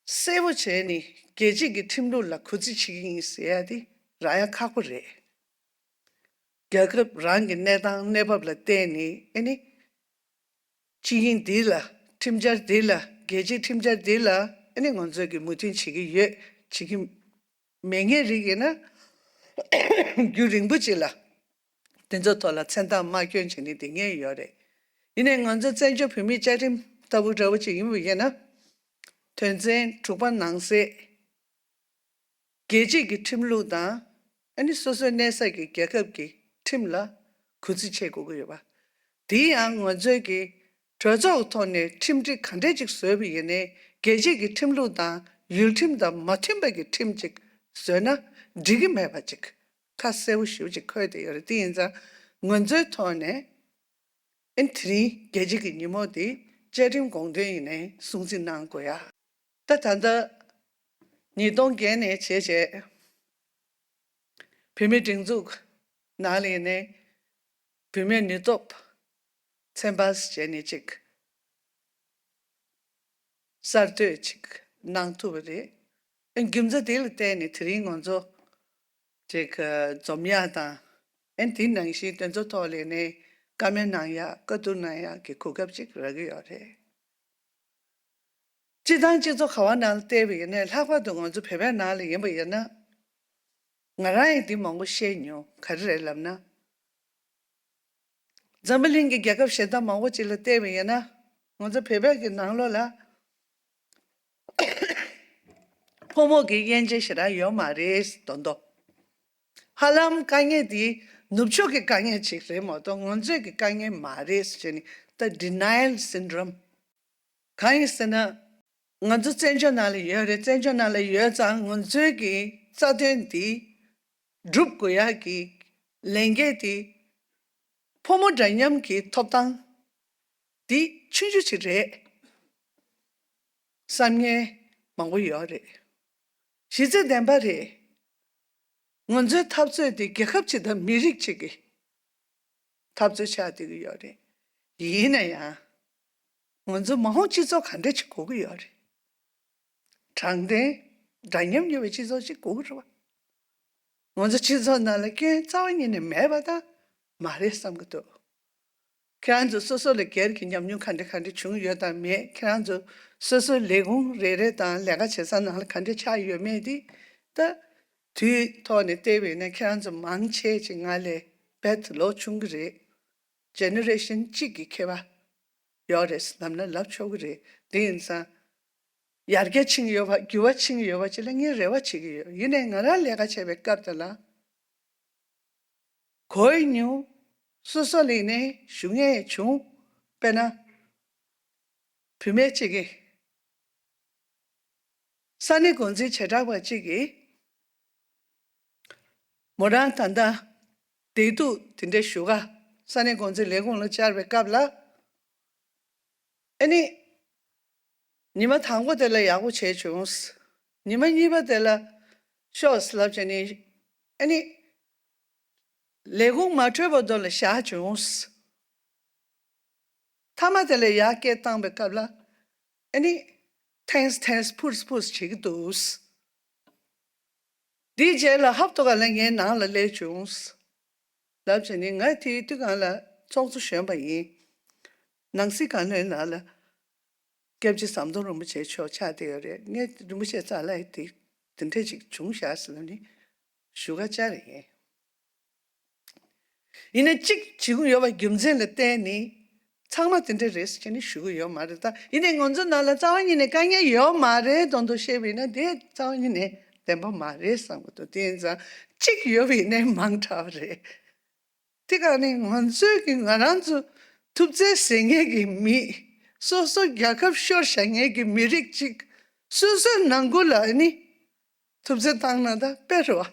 གསལ་པོ་བྱས་ནས་རྒྱལ་སྤྱིའི་གི་ཁྲིམས་ལུགས་ལ་གུས་བརྩི་བྱེད་ཀྱི་ཡིན་ཟེར་ཡ་དེ་རག་ཡ་ཁག་པོ་རེད། རྒྱལ་ཁབ་རང་གི་གནས་སྟངས་གནས་བབ་ལ་བལྟས་ནས་ཨ་ནི་སྤྱི་དབྱིངས་འདི་ལ་ཁྲིམས་འཆར་འདི་ལ་རྒྱལ་སྤྱིའི་ཁྲིམས་འཆར་འདི་ལ་ཨ་ནི་ང་ཚོས་ཀྱི་མོས་མཐུན་བྱེད་ཀྱི་ཡོད་བྱེད་ཀྱི་མེད་མཁན་རིགས་ཡིན་ན་རྒྱུན་རིང་པོ་ཅིག་ལ་དེ་ཚོ་ཐོག་ལ་མཚན་རྟགས་མ་སྐྱོན་བྱས་ནས་བསྡད་མཁན་ཡོད་རེད། ཡིན་ནའི་ང་ཚོ་བཙན་བྱོལ་བོད་མིའི་བཅའ་ཁྲིམས་ལྟ་བུ་འདྲ་བོ་ཅིག་ཡིན་པ་ཡིན་ན་དོན་ཚན་དྲུག་པ་ནང་གསལ། རྒྱལ་སྤྱིའི་གི་ཁྲིམས་ལུགས་དང་ཨ་ནི་སོ་སོའི་གནས་ས་གི་རྒྱལ་ཁབ་ཀྱི་ཁྲིམས་ལ་གུས་བརྩི་བྱེད་དགོས་ཀྱི་ཡོད་པ། དེ་ཡང་ང་ཚོའི་གི་གྲོས་ཚོགས་ཐོག་ནས་ཁྲིམས་སྒྲིག་ག་འདྲས་ཅིག་བཟོས་པ་ཡིན་ནའི་རྒྱལ་སྤྱིའི་གི་ཁྲིམས་ལུགས་དང་ཡུལ་ཁྲིམས་དང་མ་མཐུན་པ་གི་ཁྲིམས་ཅིག་བཟོས་ན་འགྲིག་གི་མེད་པ་ཅིག་ཁ་གསལ་པོ་ཞེ་པོ་ཅིག་འཁོད་བསྡད་ཡོད་རེད། དེ་ཡིན་ཙང་ང་ཚོའི་ཐོག་ནས། ཨན་དེ་རིང་རྒྱལ་སྤྱི་གི་ཉིན་མོ་འདི་བཅའ་ཁྲིམས་དགོངས་དོན་ཡིན་ནའི་སྲུང་བརྩི་གནང་དགོས་ཡ། ད་ད་ལྟ་ཉིས་སྟོང་བརྒྱད་ནས་བྱས་རྗེས་བོད་མིའི་སྒྲིག་འཛུགས་ནང་ལ་ཡིན་ནའི་བུད་མེད་ནུས་སྟོབས་ཚན་པ་བྱས་ནས་ཅིག་གསར་གཏོད་ཅིག་གནང་ཐུབ་པ་རེད། ཨན་རྒྱུ་མཚན་དེ་ལ་བརྟེན་ནས་དེ་རིང་ང་ཚོ་ཅིག་འཛོམས་ཡག་དང་ཨན་དེ་ནང་བཞིན་དེ་ཚོ་ཐོག་ལ་ནས་བཀའ་མོལ་གནང་ཡག་བཀའ་བསྡུར་གནང་ཡག་གི་གོ་སྐབས་ཅིག་རག་གི་ཡོད་རེད། སྤྱི་བཏང་སྤྱི་ཚོགས་ག་བ་ནང་ལ་བལྟས་པ་ཡིན་ན་ལྷག་པར་དུ་ང་ཚོ་བོད་པའི་ནང་ལ་ཡིན་པ་ཡིན་ན་ང་རང་ཡང་འདི་མང་པོ་བཤད་མྱོང་། ག་རེ་རེད་ལབ་ན། འཛམ་བུ་གླིང་གི་རྒྱལ་ཁབ་གཞན་དག་མང་པོ་ཅིག་ལ་བལྟས་པ་ཡིན་ན་ང་ཚོ་བོད་པའི་གི་ནང་ལོགས་ལ་ཕོ་མོ་གི་དབྱེ་འབྱེད་ཞེ་དྲག་ཡོད་མ་རེད་མདོག་མདོག་ཧ་ལམ་དཀའ་ངལ་འདི་ནུབ་ཕྱོགས་ཀྱི་དཀའ་ངལ་ཅིག་རེད་མ་གཏོགས་ང་ཚོའི་གི་དཀའ་ངལ་མ་རེད་ཟེར་ནས་ད་denial syndrome གང་ཡིན་ཟེར་ན། ང་ཚོ་བཙན་བྱོལ་ནང་ལ་ཡོད་རེད། བཙན་བྱོལ་ནང་ལ་ཡོད་ཙང་ང་ཚོའི་གི་རྩ་དོན་འདི་སྒྲུབ་དགོས་ཡག་གི་ལས་འགན་འདི་ཕོ་མོ་འདྲ་མཉམ་གྱི་ཐོབ་ཐང་འདི་ཆུང་ཆུང་ཅིག་རེད་བསམ་མཁན་མང་པོ་ཡོད་རེད། གཞི་རྩ་བདེན་པ་རེད། ང་ཚོའི་འཐབ་རྩོད་འདི་རྒྱལ་ཁབ་ཅིག་དང་མི་རིགས་ཅིག་གི་འཐབ་རྩོད་ཆགས་བསྡད་ཀྱི་ཡོད་རེད། ཡིན་ན་ཡང་ང་ཚོ་མ་འོངས་སྤྱི་ཚོགས་ག་འདྲ་ཅིག་དགོས་ཀྱི་ཡོད་རེད། དྲང་བདེན་འདྲ་མཉམ་ཡོད་པའི་སྤྱི་ཚོགས་ཅིག་དགོས་ཀྱི་རེད་བ། ང་ཚོ་སྤྱི་ཚོགས་ནང་ལ་སྐྱོན་རྩ་བ་ཉིད་ནས་མེད་པ་ད་མ་རེད་བསམ་གྱི་འདུག་ཁྱེད་རང་ཚོ་སོ་སོ་ལ་སྒེར་གྱི་ཉམས་མྱོང་ག་འདྲ་ག་འདྲ་བྱུང་ཡོད་དམ་མེད། ཁྱེད་རང་ཚོ་སོ་སོའི་ལས་ཁུངས་རེ་རེ་དང་ལས་ཀ་བྱེད་ས་ནང་ལ་ག་འདྲ་ཆགས་ཡོད་མེད་དེ་ད་དུས་ཐོག་ནས་བལྟས་པ་ཡིན་ན་ཁྱེད་རང་ཚོ་མང་ཆེ་ཅིག་ང་ལས་རྦད་དེ་ལོ་ཆུང་གི་རེད། ཇེ་ནེ་རེ་ཤན་གཅིག་གི་ཁྱད་པར་ཡོད་རེད་ལབ་ན་ལབ་ཆོག་གི་རེད། དེ་ཡིན་ཙང་ཡར་རྒྱས་ཕྱིན་ཡོད་པ་འགྱུར་བ་ཕྱིན་ཡོད་པ་ཅིག་ལ་ངས་རེ་བ་བྱེད་ཀྱི་ཡོད། ཡིན་ནའི་ང་རང་ལས་ཀ་བྱེད་པའི་སྐབས་དེ་ལ། གོ་ཡི་མྱོང་། སོ་སོ་ལ་ནས་ཞུ་མཁན་བྱུང་། དཔེར་ན། བུད་མེད་ཅིག་གིས་ས་གནས་འགོ་འཛིན་བྱེ་བྲག་པ་གཅིག་གིས་མོ་རང་ད་ལྟ་བདེ་སྡུག་དེ་འདྲའི་ཞུ་ག་ས་གནས་འགོ་འཛིན་ལས་ཁུངས་ལ་བཅར་བའི་སྐབས་ལ་ཨ་ནི། ཉི་མ་དང་པོ་དེ་ལ་ཡག་པོ་བྱས་བྱུང་། ཉི་མ་གཉིས་པ་དེ་ལ་ཤོག་ལབ་བྱས་ནས་ཨ་ནི། ལས་ཁུངས་མ་གྲོལ་བར་དུ་ལ་བཞག་བྱུང་། མཐའ་མ་དེ་ལ་ཡར་སྐད་བཏང་པའི་སྐབས་ལ་ཨ་ནི། ཐེངས་ཐེངས་ཕུར་ཕུར་བྱེད་ཀྱི་འདུག་དེའི་རྗེས་ལ་ཧབ་ཏོ་ག་ལ་ངའི་ནང་ལ་སླེབས་བྱུང་། ལབ་བྱས་ནས་ང་དེའི་དུས་སྒང་ལ་ཚོགས་གཙོ་གཞོན་པ་ཡིན། ནང་སྲིད་བཀའ་བློན་ནང་ལ་སྐྱབས་རྗེ་ཟམ་གདོང་རིན་པོ་ཆེ་མཆོག་ཆགས་བསྡད་ཡོད་རེད། ངས་རིན་པོ་ཆེ་རྩ་ལ་དེ་དེ་འདྲས་ཅིག་བྱུང་ཤག་ཟེར་ནས་ཞུ་ག་བཅར་ཡིན། ཡིན་ན་གཅིག་བྱེད་ཀྱི་ཡོད་པ་རྒྱུ་མཚན་ལ་བརྟེན་ནས་ཚང་མ་དེ་འདྲ་རེད་ཟེར་ནས་ཞུ་གི་ཡོད་མ་རེད། ད་ཡིན་ནའི་ང་ཚོ་ནང་ལ་རྩ་བ་ཉིད་ནས་དཀའ་ངལ་ཡོད་མ་རེད་མདོག་མདོག་བཤད་པ་ཡིན་ན་དེ་རྩ་བ་ཉིད་ནས་བདེན་པ་མ་རེད་བསམ་གི་འདུག་དེ་ཡིན་ཙང་གཅིག་ཡོད་པ་ཡིན་ནའི་མང་དྲགས་པ་རེད། དེ་ག་ནས་ང་ཚོས་ཀྱི་ང་རང་ཚོ་ཐུབ་ཚད་ཟེར་མཁན་གྱི་མི་སོ་སོ་རྒྱལ་ཁབ་ཤོར་བཞག་མཁན་གྱི་མི་རིགས་གཅིག་སོ་སོའི་ནང་ཁུལ་ལ་ནི་ཐུབ་ཚད་བཏང་ན་ད་དཔེ་རེད་བ།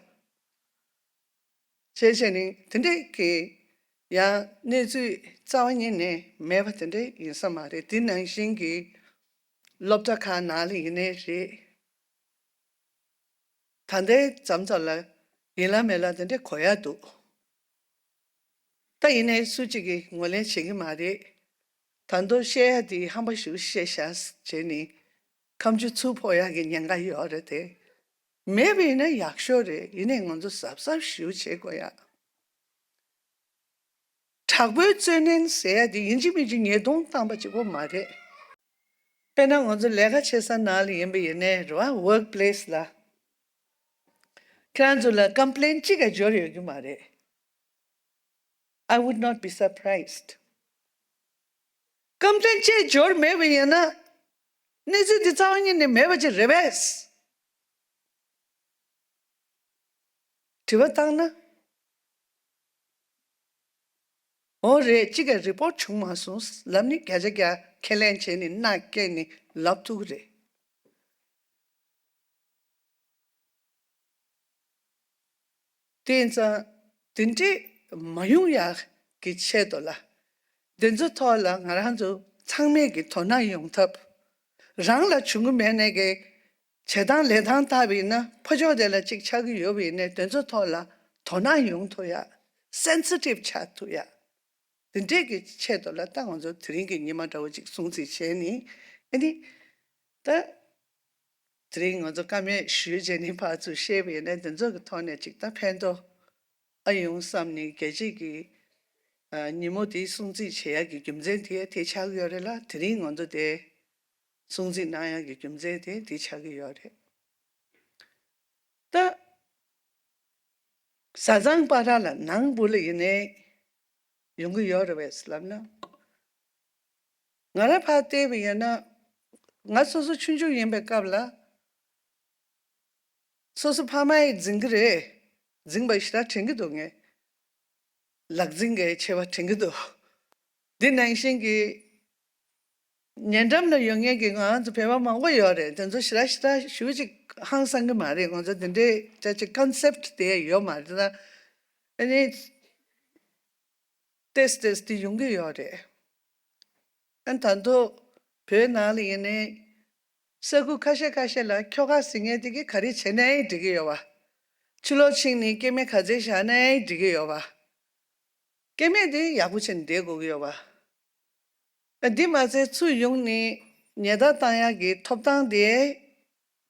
བྱས་བྱས་ནས་དེ་འདྲས་ཀྱི་ཡང་གནས་ཚུལ་རྩ་བ་ཉིད་ནས་མེད་པ་དེ་འདྲས་ཡིན་ས་མ་རེད། དེ་ནང་བཞིན་གྱི་སློབ་གྲྭ་ཁག་ནང་ལ་ཡིན་ནའི་རེད། ད་ལྟའི་མཚམས་མཚམས་ལ་ཡིན་ལ་མེད་ལ་དེ་འདྲས་གོ་ཡ་འདུག་ད་ཡིན་ནའི་སུ་གཅིག་གིས་ངོས་ལེན་བྱེད་ཀྱི་མ་རེད། ད་དུང་བཤད་ཡ་དེ་ཧམ་པ་ཞིག་བཤད་བཞག་བྱས་ནས་ཁ་མཆུ་ཚུར་ཕོག་ཡག་གི་ཉེན་ཁ་ཡོད་རེད་དེ། མེད་པ་ཡིན་ན་ཡག་ཤོས་རེད། ཡིན་ནའི་ང་ཚོ་གཟབ་གཟབ་ཞིག་བྱེད་དགོས་ཡ། དྲག་པོའི་རྩོད་ལེན་ཟེར་ཡ་དེ་ཡིན་གཅིག་མིན་གཅིག་ཉེས་རྡུང་བཏང་པ་གཅིག་པོ་མ་རེད། དཔེར་ན་ང་ཚོ་ལས་ཀ་བྱེད་ས་ནང་ལ་ཡིན་པ་ཡིན་ནའི་རེད་བ། ཝོརྐ་པི་ལེ་སི་ལ་ཁྱེད་རང་ཚོ་ལ་ཀམ་པི་ལེན་གཅིག་ཀྱང་འབྱོར་ཡོད་ཀྱི་མ་རེད། I would not be surprised. ཀམ་པི་ལེན་གཅིག་འབྱོར་མེད་པ་ཡིན་ན་གནས་ཚུལ་འདི་རྩ་བ་ཉིད་ནས་མེད་པ་ཅིག་རེད་པས། དྲི་བ་བཏང་ན། འོ་རེད། གཅིག་ག་རི་པོར་ཊི་བྱུང་མ་སོང་ལབ་ནི་བརྒྱ་ཆ་བརྒྱ་ཁས་ལེན་བྱས་ནས་མནའ་བསྐྱལ་ནས་ལབ་ཐུབ་ཀྱི་རེད། དེ་ཡིན་ཙང་དེ་འདྲས་མ་ཡོང་ཡག་གི་ཆེད་དུ་ལ། དེ་ཚོ་ཐོག་ལ་ང་རང་ཚོ་ཚང་མས་ཀྱི་དོ་སྣང་ཡོང་ཐབས། རང་ལ་བྱུང་གི་མེད་ནའི་གི་བྱེད་སྟངས་ལས་སྟངས་ལྟ་བ་ཡིན་ན་ཕ་ཕྱོགས་དེ་ལ་གཅིག་ཆགས་ཀྱི་ཡོད་པ་ཡིན་ནའི་དེ་ཚོ་ཐོག་ལ་དོ་སྣང་ཡོང་ཐུབ་ཡ། སེན་སི་ཊིབ་ཆགས་ཐུབ་ཡ། དེ་འདྲས་ཀྱི་ཆེད་དུ་ལ་ད་ང་ཚོ་དེ་རིང་གི་ཉི་མ་འདྲ་བོ་ཅིག་སྲུང་བརྩི་བྱས་ནས་ཨ་ནི་ད། དེ་རིང་ང་ཚོ་བཀའ་མོལ་ཞུས་བྱས་ནས་ཕར་ཚུར་བཤད་པ་ཡིན་ན་དེ་ཚོ་གི་ཐོག་ནས་ཅིག་ད་ཕན་ཐོགས་ཨ་ཡོང་བསམ་ནས་རྒྱལ་སྤྱི་གི་ཨ་ཉིན་མོ་དེ་སྲུང་བརྩི་བྱེད་ཡག་གི་རྒྱུ་མཚན་དེ་དེ་ཆགས་ཀྱི་ཡོད་རེད་ལ། དེ་རིང་ང་ཚོ་དེ་སྲུང་བརྩི་གནང་ཡག་གི་རྒྱུ་མཚན་དེ་དེ་ཆགས་ཀྱི་ཡོད་རེད། ད་བཟའ་ཚང་བར་ལ་ནང་བུ་ལ་ཡིན་ནའི་ཡོང་གི་ཡོད་རེད་པས་ལབ་ན། ང་རང་ཕར་བལྟས་པ་ཡིན་ན། ང་སོ་སོ་ཆུང་ཆུང་ཡིན་པའི་སྐབས་ལ། སོ་སོ་ཕ་མ་ཡིས་འཛིང་གི་རེད། འཛིང་བ་ཞེ་དྲག་དྲན་གྱི་འདུག་ངས། ལག་འཛིང་གི་ཆེ་བ་དྲན་གྱི་འདུག་འདི་ནང་བཞིན་གྱི། ཉེ་འགྲམ་ལ་ཡོད་མཁན་གྱི་ང་ཚོ་བོད་པ་མང་པོ་ཡོད་རེད། དེ་ཚོ་ཞེ་དྲག་ཞེ་དྲག་ཞུ་ཅིག་ཧང་སང་གི་མ་རེད། ང་ཚོ་དེ་འདྲའི་ཅག་ཅིག་ཀོན་སེབ་དེ་ཡོད་མ་རེད། ད་ཨ་ནི། ཏེས་ཏེས་དེ་ཡོང་གི་ཡོད་རེད། ཨ་ད་དུང་བོད་ནང་ལ་ཡིན་ནའི་ས་ཁུལ་ཁ་ཤས་ཁ་ཤས་ལ་ཁྱོ་ག་ཟེར་མཁན་དེ་གི་ག་རེ་བྱས་ནའི་འགྲིག་གི་ཡོད་པ། ཕྱི་ལོགས་ཕྱིན་ནས་སྐྱེ་དམན་ག་ཚད་བཞག་ནའི་འགྲིག་གི་ཡོད་པ། སྐྱེ་དམན་དེ་ཡག་པོ་བྱས་ནས་བསྡད་དགོས་ཀྱི་ཡོད་པ། ཨ་འདི་མ་ཚད་ཚུར་ཡོང་ནས་ཉེས་རྡུང་བཏང་ཡག་གི་ཐོབ་ཐང་དེ་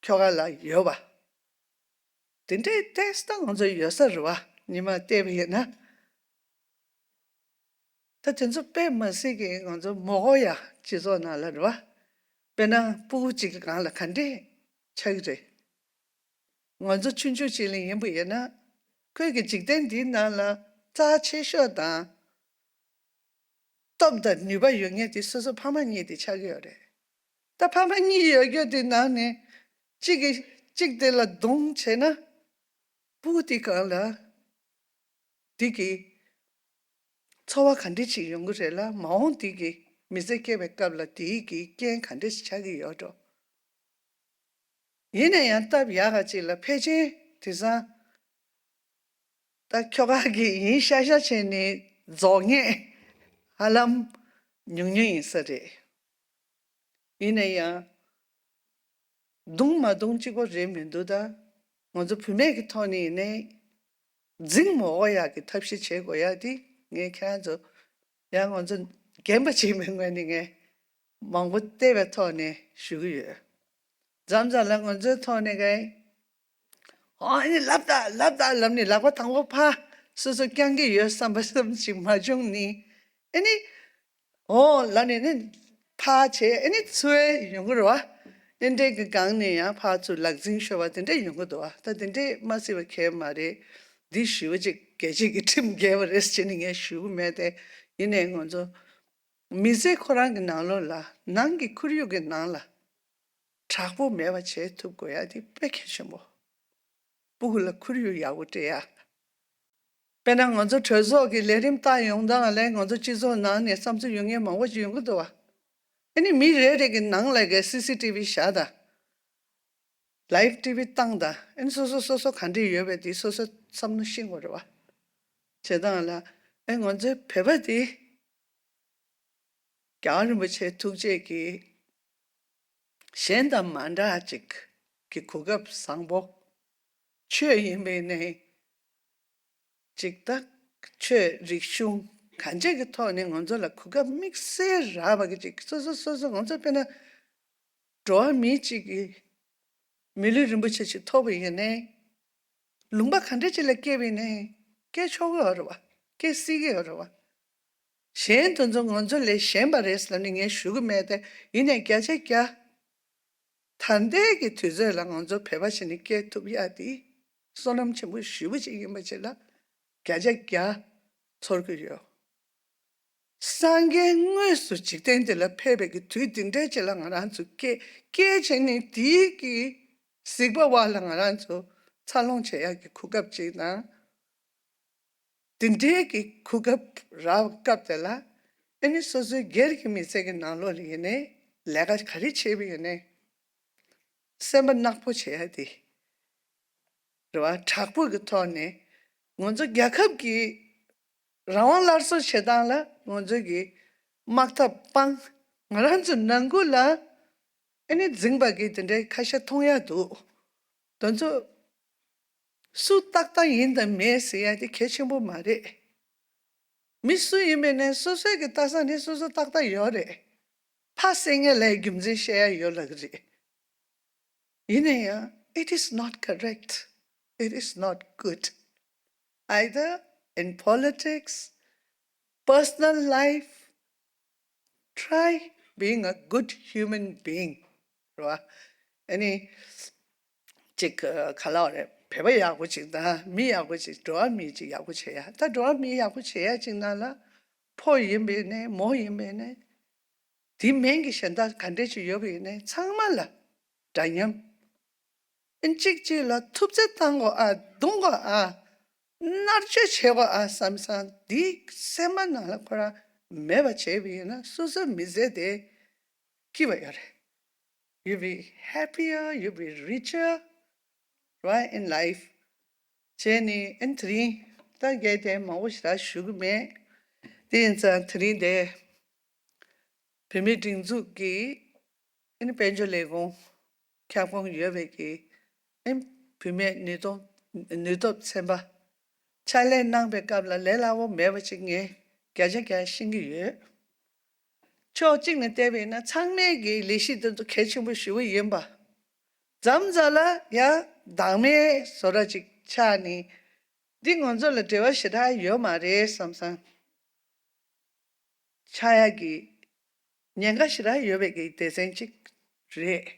ཁྱོ་ག་ལ་ཡོད་པ། དེ་འདྲའི་ཏེས་ད་ང་ཚོ་ཡོད་ས་རེད་བ། ཉི་མ་བལྟས་པ་ཡིན་ན། ད་དེ་ཚོ་དཔེ་མ་སྲིད་ཀྱི་ང་ཚོ་མོ་གོ་ཡ་སྤྱི་ཚོགས་ནང་ལ་རེད་བ། དཔེར་ན་སྤུ་གུ་གཅིག་གི་སྒང་ལ་ག་འདྲས་ཆགས་ཀྱི་རེད། ང་ཚོ་ཆུང་ཆུང་ཅིག་ལ་ཡིན་པ་ཡིན་ན། ཁོས་ཀྱི་འཇིག་རྟེན་འདིའི་ནང་ལ་རྩ་ཆེ་ཤོས་དང་། སྟོབས་དང་ནུས་པ་ཡོད་མཁན་དེ་སོ་སོ་ཕ་མ་གཉིས་དེ་ཆགས་ཀྱི་ཡོད་རེད། ད་ཕ་མ་གཉིས་ཡོད་རྒྱུ་དེ་ནང་ནས་གཅིག་གིས་གཅིག་དེ་ལ་རྡུང་བྱས་ན། སྤུ་གུ་དེ་སྒང་ལ་དེ་གི་ཚོར་བ་ག་འདྲ་ཅིག་ཡོང་གི་རེད་ལ། མ་འོངས་དེ་གི་མི་ཚེ་སྐྱེལ་བའི་སྐབས་ལ་དེའི་གི་རྐྱེན་ག་འདྲ་ཞིག་ཆགས་ཀྱི་ཡོད་འགྲོ། ཡིན་ན་ཡང་སྟབས་ཡག་ག་ཅིག་ལ་ཕལ་ཆེར་དེང་སང་ད་ཁྱོ་ག་གི་ཡིན་ཤག་ཤག་བྱས་ནས་རྫོགས་མཁན་ཧ་ལམ་ཉུང་ཉུང་ཡིན་ས་རེད། ཡིན་ན་ཡང་རྡུང་མ་རྡུང་གཅིག་པོ་རེད་མི་འདུག་ད་ང་ཚོ་བུད་མེད་ཀྱི་ཐོག་ནས་ཡིན་ནའི་འཛིང་མ་འོག་ཡག་གི་ཐབས་ཤེས་བྱེད་དགོས་ཡག་དེ་ངས་ཁྱེད་རང་ཚོ་ཡང་ང་ཚོ་རྒན་པ་ཅིག་མིན་ངོས་ནས་ངས་མང་པོ་བལྟས་པའི་ཐོག་ནས་ཞུ་གི་ཡོད། མཚམས་མཚམས་ལ་ང་ཚོའི་ཐོག་ནས་ཀྱང་ ཨོ་ཨ་ནི་ལབ་ད་ལབ་ད་ལབ་ནི་ལག་པ་དང་པོ་ཕར་སོ་སོ་བརྐྱང་གི་ཡོད་བསམ་པ་བསམ་ཞིག་མ་བྱུང་ནི། ཨ་ནི་ཨོ་ལབ་ནི་ནི་ཕར་བྱས། ཨ་ནི་ཚུར་ཡོང་གི་རེད་བ། ཨ་འདྲས་ཀྱི་སྒང་ནས་ཡང་ཕར་ཚུར་ལག་འཛིང་ཤོར་བ་དེ་འདྲས་ཡོང་གི་འདུག་བ། ད་དེ་འདྲས་མ་སྲིད་པ་གལ་མ་རེད། འདི་ཞུ་བ་ཅིག་རྒྱལ་སྤྱི་གི་ཁྲིམས་འགལ་བ་རེད་ཟེར་ནས་ངས་ཞུ་གི་མེད་དེ། ཡིན་ནའི་ང་ཚོ་མི་ཚེ་ཁོ་རང་གི་ནང་ལོགས་ལ་ནང་གི་ཁོར་ཡུག་གི་ནང་ལ་དྲག་པོ་མེད་པ་བྱེད་ཐུབ་དགོས་ཡ་དེ་དཔེ་གལ་ཆེན་པོ། སྤུ་གུ་ལ་ཁོར་ཡུག་ཡག་པོ་སྤྲད་ཡ། དཔེར་ན་ང་ཚོ་གྲོས་ཚོགས་ཀྱི་ལས་རིམ་བལྟ་ཡོང་དང་ལས་ང་ཚོ་སྤྱི་ཚོགས་ནང་ནས་བསམ་ཚུལ་ཡོད་མཁན་མང་པོ་ཞིག་ཡོང་གི་འདུག་བ། ཨ་ནི་མི་རེ་རེ་གི་ནང་ལ་གི་སི་སི་ཊི་ཝི་བཞག་དང་། ལའེབ་ཊི་ཝི་བཏང་དང་། ཨ་ནི་སོ་སོ་སོ་སོ་ག་འདྲས་ཡོད་པའི་དེ་སོ་སོ་བསམ་བློ་ཤེས་དགོས་རེད་བ། བྱེད་སྟངས་ལ་ཨེ་ང་ཚོའི་བོད་པ་དེ་རྒྱལ་བ་རིན་པོ་ཆེ་ཐུགས་རྗེ་གིས་གཞན་དང་མ་འདྲ་ཅིག་གི་གོ་སྐབས་བཟང་པོ། ཆོས་ཡིན་པའི་ནས་ཅིག་ད་ཆོས་རིག་གཞུང་གང་ཅིའི་ཐོག་ནས་ང་ཚོ་ལ་གོ་སྐབས་དམིགས་བསལ་རག་པ་གི་ཅིག་སོ་སོ་སོ་སོ་ང་ཚོ་དཔེར་ན་འགྲོ་བ་མི་གཅིག་གིས་མི་ལུས་རིན་པོ་ཆེ་ཞིག་ཐོབ་པ་ཡིན་ནའི། ལུང་པ་ག་འདྲ་ཅིག་ལ་སྐྱེས་པ་ཡིན་ནའི་སྐྱེ་ཆོག་གི་ཡོད་རེད་བ། སྐྱེ་སྲིད་ཀྱི་ཡོད་རེད་བ། གཞན་དེ་ཚོ་ང་ཚོ་ལས་གཞན་པ་རེད་ལབ་ནས་ངས་ཞུ་གི་མེད་དེ། ཡིན་ནའི་བརྒྱ་ཆ་བརྒྱ་ད་ལྟའི་གི་དུས་ཚོད་ལ་ང་ཚོ་བོད་པ་ཞིག་ནས་སྐྱེ་ཐུབ་ཡ་དེ་བསོད་ནམས་ཆེན་པོ་ཞེ་པོ་ཅིག་ཡིན་པ་ཅིག་ལ་བརྒྱ་ཆ་བརྒྱ་ཚོར་གི་ཡོད། སངས་རྒྱས་དངོས་སུ་འཇིག་རྟེན་འདི་ལ་ཕེབས་པའི་གི་དུས་འདི་འདྲའི་ཅིག་ལ་ང་རང་ཚོ་སྐྱེ་སྐྱེས་བྱས་ནས་དེའི་གི་གཟིགས་པ་བ་ལ་ང་རང་ཚོ་འཚར་ལོངས་བྱེད་ཡག་གི་གོ་སྐབས་ཅིག་དང་། འདི་འདྲའི་གི་གོ་སྐབས་རག་སྐབས་དེ་ལ་ཨ་ནི་སོ་སོའི་སྒེར་གྱི་མི་ཚེ་གི་ནང་ལོགས་ལ་ཡིན་ནའི་ལས་ཀ་ག་རེ་བྱས་པ་ཡིན་ནའི་སེམས་པ་ནག་པོ་བྱེད་ཡ་དེ་རེད་བ། དྲག་པོ་གི་ཐོག་ནས་ང་ཚོ་རྒྱལ་ཁབ་ཀྱི་རང་དབང་སླར་གསོ་བྱེད་སྟངས་ལ་ང་ཚོ་གི་དམག་འཐབ་སྤང་། ང་རང་ཚོ་ནང་ཁུལ་ལ་ཨ་ནི་འཛིང་པ་གི་དེ་འདྲའི་ཁ་ཤས་མཐོང་ཡ་འདུག་དེ་ཚོ་སུ་ཏག་ཏག་ཡིན་དང་མེད་ཟེར་ཡ་དེ་གལ་ཆེན་པོ་མ་རེད། མི་སུ་ཡིན་པའི་ནས་སོ་སོའི་གི་ལྟ་ས་ནི་སོ་སོ་ཏག་ཏག་ཡོད་རེད། ཕ་སེ་ངེ་ལའི་རྒྱུ་མཚན་བཤད་ཡ་ཡོད་ལ་གི་རེད། ཡིན་ན་ཡང་it is not correct, it is not good either in politics, personal life. Try being a good human being. རེད་བ། ཨ་ནི་ཅིག་ག་ལ་བ་རེད། བོད་པ་ཡག་པོ་ཅིག་དང་མི་ཡག་པོ་ཅིག་འགྲོ་བ་མི་ཅིག་ཡག་པོ་བྱེད་ཡ། ད་འགྲོ་བ་མི་ཡག་པོ་བྱེད་ཡ་ཅིག་ནང་ལ་ཕོ་ཡིན་པའི་ནས་མོ་ཡིན་པའི་ནས་དེ་མིན་གྱི་གཞན་དག་ག་འདྲས་ཅིག་ཡོད་པའི་ནས་ཚང་མ་ལ་འདྲ་མཉམ། ཨིན་གཅིག་གཅིག་ལ་ཐུབ་ཚོད་བཏང་དགོས་ཨ། རྡུང་དགོས་ཨ། མནར་གཅོད་བྱེད་དགོས་ཨ་བསམ་བསམ་འདི་སེམས་པ་ནང་ལ་ཁོ་རང་མེད་པ་བྱས་པ་ཡིན་ན་སོ་སོའི་མི་ཚེ་དེ་སྐྱིད་པ་ཡོད་རེད། You'll be happier, you'll be richer, right, in life. བྱས་ནས་ཨིན་དེ་རིང་ད་གལ་ཏེ་མང་པོ་ཞེ་དྲག་ཞུ་གི་མེད། དེ་ཡིན་ཙང་དེ་རིང་དེ་བོད་མིའི་སྒྲིག་འཛུགས་ཀྱི་ཨ་ནི་དཔལ་འབྱོར་ལས་ཁུངས་ཁྱབ་ཁོངས་ཡོད་པའི་གི་ཨ་ནི་བུད་མེད་ནུས་སྟོབས་ནུས་སྟོབས་ཚན་པ་ཕྱག་ལས་གནང་པའི་སྐབས་ལ་ལས་སླ་བོ་མེད་པ་ཅིག་ངས་བརྒྱ་ཆ་བརྒྱ་ཤེས་ཀྱི་ཡོད། ཕྱོགས་གཅིག་ནས་བལྟས་པ་ཡིན་ན་ཚང་མས་གི་ལས་གཞི་དེ་ཚོ་གལ་ཆེན་པོ་ཞེ་པོ་ཡིན་པ། མཚམས་མཚམས་ལ་ཡང་བདག་མེད་བཟོ་འདྲ་ཅིག་ཆགས་ནས་འདི་ང་ཚོ་ལ་འབྲེལ་བ་ཞེ་དྲག་ཡོད་མ་རེད་བསམ་བསམ། ཆགས་ཡག་གི་ཉེན་ཁ་ཞེ་དྲག་ཡོད་པའི་གི་སྡེ་ཚན་གཅིག་རེད།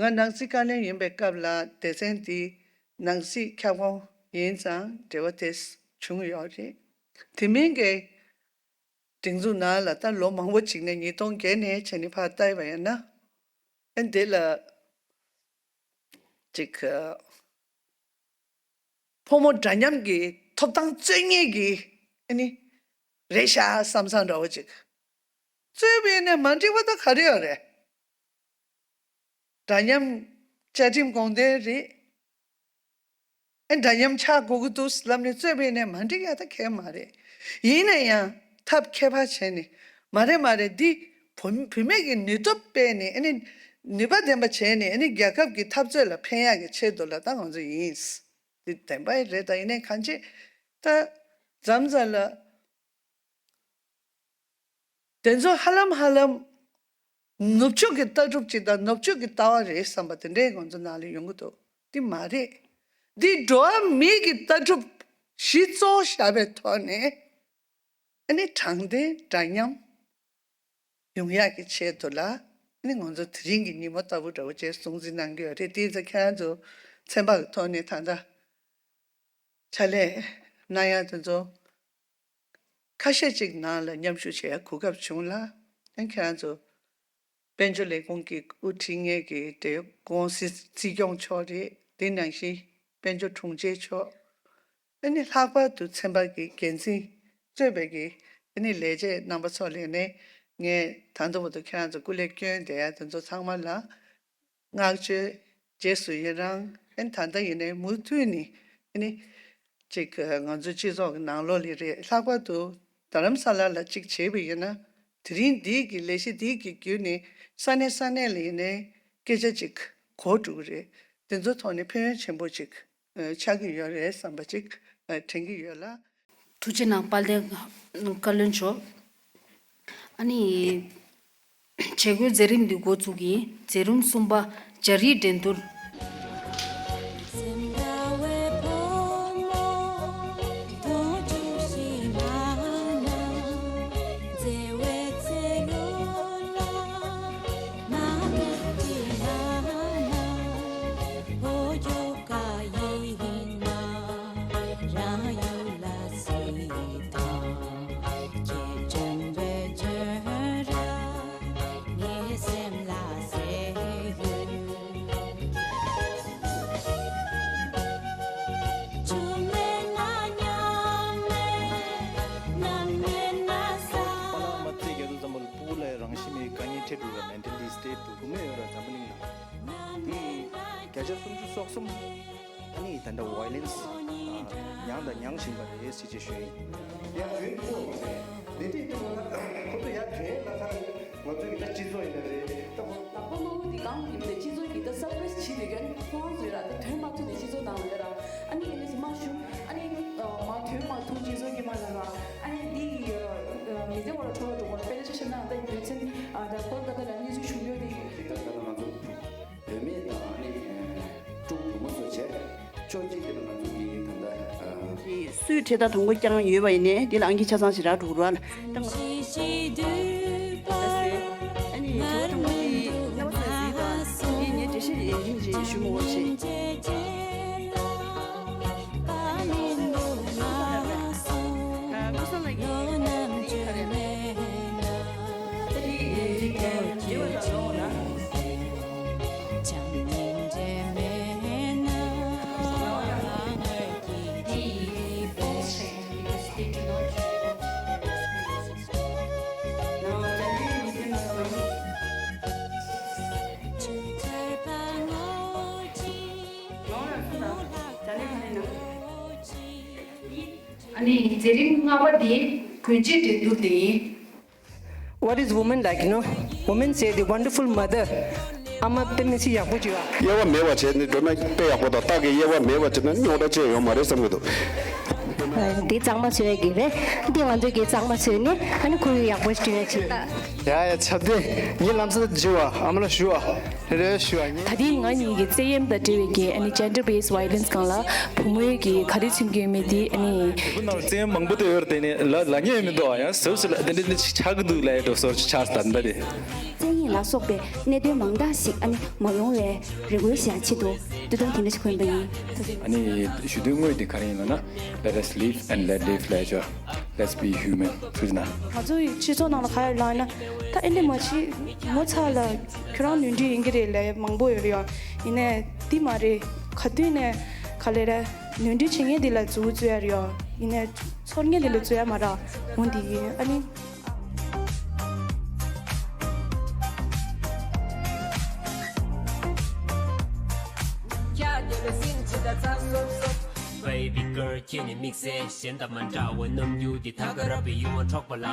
ང་ནང་སྲིད་བཀའ་བློན་ཡིན་པའི་སྐབས་ལ་སྡེ་ཚན་འདི་ནང་སྲིད་ཁྱབ་ཁོངས་ཡིན་ཙང་འབྲེལ་བ་དེ་བྱུང་ཡོད་རེད། དེ་མིན་གྱི་སྒྲིག་འཛུགས་ནང་ལ་ད་ལོ་མང་པོ་ཅིག་ནས་ཉིས་སྟོང་བརྒྱད་ནས་བྱས་ནས་ཕར་ལྟ་བ་ཡིན་ན་ཨ་འདི་ལ་ཅིག་ཕོ་མོ་འདྲ་མཉམ་གྱི་ཐོབ་ཐང་རྩོད་མཁན་གྱི་ཨ་ནི་རེད་ཤག་བསམ་བསམ་འདྲ་བོ་ཅིག་རྩོད་པའི་ནས་མ་འགྲིག་པ་ད་ག་རེ་ཡོད་རེད། འདྲ་མཉམ་བཅའ་ཁྲིམས་དགོངས་དོན་རེད། ཨེ་འདྲ་མཉམ་ཆགས་དགོས་ཀྱི་འདུག་ལབ་ནས་རྩོད་པའི་ནས་མ་འགྲིག་ཡ་ད་གལ་མ་རེད། ཡིན་ན་ཡང་ཐབས་མཁས་པ་བྱས་ནས་མ་རེད་མ་རེད་འདི་བུ་བུད་མེད་ཀྱི་ནུས་སྟོབས་སྤེལ་ནས་ཨ་ནི་ནུས་པ་ལྡན་པ་བྱས་ནས་ཨ་ནི་རྒྱལ་ཁབ་ཀྱི་འཐབ་རྩོད་ལ་ཕན་ཡག་གི་ཆེད་དུ་ལ་ད་ང་ཚོ་ཡིན། འདི་བདེན་པ་རེད། ད་ཡིན་ནའི་གང་ཅི་ད་མཚམས་མཚམས་ལ། དེ་ཚོ་ཧ་ལམ་ཧ་ལམ་ནུབ་ཕྱོགས་ཀྱི་ལྟ་གྲུབ་ཅིག་དང་ནུབ་ཕྱོགས་ཀྱི་ལྟ་བ་རེད་བསམ་པ་དེ་འདྲའི་ང་ཚོ་ནང་ལ་ཡོང་གི་འདུག་དེ་མ་རེད། འདི་འགྲོ་བ་མིའི་གི་ལྟ་གྲུབ་གཞི་གཙོ་བོ་བཞག་པའི་ཐོག་ནས། ཨ་ནི་དྲང་བདེན་འདྲ་མཉམ་ཡོང་ཡག་གི་ཆེད་དུ་ལ། ཨ་ནི་ང་ཚོ་དེ་རིང་གི་ཉིན་མོ་ལྟ་བུ་འདྲ་བོ་བཅས་སྲུང་བརྩི་གནང་གི་ཡོད་རེད། དེ་ཚོ་ཁྱེད་རང་ཚོ་ཚན་པ་གི་ཐོག་ནས་ད་ལྟ་ཕྱག་ལས་གནང་ཡག་དེ་ཚོ་ཁ་ཤས་ཅིག་ནང་ལ་མཉམ་ཞུགས་བྱེད་ཡག་གོ་སྐབས་བྱུང་ལ། ཨ་ནི་ཁྱེད་རང་ཚོ་དཔལ་འབྱོར་ལས་ཁུངས་ཀྱི་དབུ་ཁྲིད་མཁན་གྱི་དེ་ཀུང་སི་སྲིད་སྐྱོང་མཆོག་རེད། དེ་ནང་བཞིན་དཔལ་འབྱོར་དྲུང་ཆེ་མཆོག་ཨ་ནི་ལྷག་པར་དུ་ཚན་པ་གི་འགན་འཛིན་གཙོས་པའི་གི་ཨ་ནི་ལས་བྱེད་རྣམ་པ་ཚོ་ལ་ནས་ངས་ད་ལྟ་བར་དུ་ཁྱེད་རང་ཚོ་སྐུ་ལས་བསྐྱོན་བསྡད་ཡ་དེ་ཚོ་ཚང་མ་ལ་བསྔགས་བརྗོད་རྗེས་སུ་ཡི་རང་། ཨ་ནི་ད་ལྟ་ཡིན་ནའི་མུ་མཐུད་ནས་ཨ་ནི་ཅིག་ང་ཚོའི་སྤྱི་ཚོགས་ཀྱི་ནང་ལོགས་ལ་རེད། ལྷག་པར་དུ་རྡ་རམ་ས་ལ་ལ་ཅིག་བྱས་པ་ཡིན་ན། དེ་རིང་འདིའི་གི་ལས་གཞི་འདིའི་གི་བརྒྱུད་ནས་ས་གནས་ས་གནས་ལ་ཡིན་ནའི་སྐད་ཆ་ཅིག་གོ་འགྲོ་གི་རེད། དེ་ཚོ་ཐོག་ནས་ཕན་ཡོན་ཆེན་པོ་ཅིག་ཨ་ཆགས་ཀྱི་ཡོད་རེད་བསམ་པ་ཅིག་ཨ་དྲན་གྱི་ཡོད་ལ། ཐུགས་རྗེ་གནང་། དཔལ་ལྡན་བཀའ་བློན་མཆོག་ཨ་ནི་བྱེད་སྒོའི་མཛད་རིམ་འདི་འགོ་བཙུགས་ཀྱིན། མཛད་རིམ་གསུམ་པ། སྦྱར་ཡིག་འགྲན་བསྡུར། བརྒྱ་ཆ་སུམ་ཅུ་སོ་གསུམ། ཨ་ནི་ད་ལྟ་ཝའི་ལེན་སི་མྱངས་དང་མྱང་བཞིན་པ་རེད་ཟེར་ཅེས་ཞུ་ཡིན། ཡ་དོན་དུ་མ་ཟད་དེ་དེ་དུ་ན་ཁོ་ཚོ་ཡ་དོན་ལ་ཁ་ང་ཚོའི་གི་ད་སྤྱི་ཚོགས་ཡིན་ན་རེད། ད་ཁོ་ད་ཁོ་མ་འོ་དེ་གང་ཡིན་ནས་སྤྱི་ཚོགས་ཀྱི་ད་སབ་རེ་སི་བྱེད་དེ་གན་ཁོང་ཚོས་ར་ད་དོན་མ་ཐུག་ནས་སྤྱི་ཚོགས་ནང་ལ་ཡོད་ར། ཨ་ནི་ཡིན་ནས་སི་མ་ཞུ། ཨ་ནི་མ་དོན་མ་ཐུག་སྤྱི་ཚོགས་ཀྱི་མ་ལ་ར། ཨ་ནི་འདི་ཡི་མི་ཚེ་བར་ཁྲོ་བ་འགྲོ་བར་དཔེ་ཆ་ཆེ་ན་ད་ཡོད་ཚན་ད་ཀོལ་ཀ་ཏ་ལ་གནས་ཚུལ་བྱུང་ཡོད་དེ། ད་ལྟ་ང་ཚོ་བུད་མེད་དང་ཨ་ནི་ཕྲུ་གུ་བུ་མོ་ཚོ་བྱས་ཕྱོགས་གཅིག་དེ་ལ་ང་ཚོ་གི་ད་ལྟ་ཨ། སུས་ཁྲེ་ད་དང་པོ་བསྐྱངས་ཡོད་པ་ཡིན་ནའི་འདི་ལ་ཨང་ཀི་ཆ་ཚང་ཞིག་རག་འགྲོ་གི་རེད་བ། ད་ང་ཨ་ནི་དྲི་བ་དྲང་པོ་དེ་རྣམ་པ་ཚོས་གཟིགས་དང་། འདི་ངས་འགྲེལ་བཤད་རིང་རིང་ཞིག་ཞུ་མི་དགོས་ཤེས། ཨ་ནི་མཛད་རིམ་ལྔ་པ་འདི་གུས་བརྩི་འགྲན་བསྡུར་དེ་ཡིན། What is woman like, you know? Woman say the wonderful mother. ཨ་མ་དཔེ་མི་སྲིད་ཡག་པོ་ཅིག་ཨ། དབྱེ་བ་མེད་པ་བྱས་ནས་སྒྲོལ་མ་དཔེ་ཡག་པོ་དང་སྟག་གི་དབྱེ་བ་མེད་པ་བྱས་ན་རྙོག་དྲ་ཅི་ཡང་ཡོང་མ་རེད་བསམ་གྱི་འདུག་འདི་གཙང་མ་བཟོ་ཡ་གི་རེད། འདི་ང་ཚོ་གི་གཙང་མ་བཟོས་ནས་ཨ་ནི་ཁོ་གི་ཡག་པོ་ཞིག་བསྐྲུན་ཡ་ཅིག་ལྟ། ཡ་ཡ་ཆབ་དེ་ངའི་ལམ་སང་བརྗེ་བ་ཨ་མ་ལ་ཞུ་བ་རེ་རེ་ཞུ་བ་ངས། ད་ཐེངས་ང་གཉིས་ཀྱི་བཙན་གཡེམ་དང་འབྲེལ་བའི་གི་ཨ་ནི་gender based violence སྒང་ལ་བུ་མོས་གི་ག་རེ་མཚོན་གྱི་ཡོད་མེད་དེ་ཨ་ནི། དེ་ནང་བཙན་གཡེམ་མང་པོ་དེ་ཡོད་རེད། དེ་ནི་ལ་ལ་ཉེ་མི་འདུག་ཡང་ཟབ་ཟབ་ལ་དེ་འདྲ་འདི་ཆགས་ཀྱི་འདུག་ལ་ཡ་འགྲོ་སོར་ཆགས་ད་འདྲ་དེ། བཙན་གཡེམ་ལ་སོགས་པའི་གནད་དོན་མང་དག་ཞིག་ཨ་ནི་མ་ཡོང་བའི་རེ་སྐུལ་བྱ་ཆེད་དུ་དུས་དང་དེ་འདྲ་ཞིག་འཁོད་པ་ཡིན། ཨ་ནི་ཞུ་དོན་དངོས་དེ་ག་རེ་ཡིན་ལབ་ན། Let us live and let live ལབ་ཡ་ཅོ། Let's be human. ཕུལ་ན། ང་ཚོ་ཡི་སྤྱི་ཚོགས་ནང་ལ་ག་ཡོད་ལབ་ན། ད་ཨེ་འདྲ་མ་བྱེད། ངོ་ཚ་ལ་ཁྱོད་རང་ནོར་འཁྲུལ་ཡིན་གྱི་རེད་ལབ་མང་པོ་ཡོད་རེད་ཡ། ཡིན་ནའི་འདི་མ་རེད། ག་དུས་ནས་ག་ལེ་རེད། ནོར་འཁྲུལ་བྱེད་མཁན་འདི་ལ་མཛུབ་བཙུགས་ཡ་རེད་ཡ། ཡིན་ནའི་ཚོར་མཁན་འདི་ལ་བཙུགས་ཡ་མ་རེད། འོ་འདི་ཡིན་ཨ་ནི། Baby girl ཁྱེད་ནི་དམིགས་བསལ། གཞན་དང་མ་འདྲ་བའི་རྣམ་འགྱུར་འདི། ད་ག་རང་བའི་ཡིད་དབང་འཕྲོག་པ་ལ།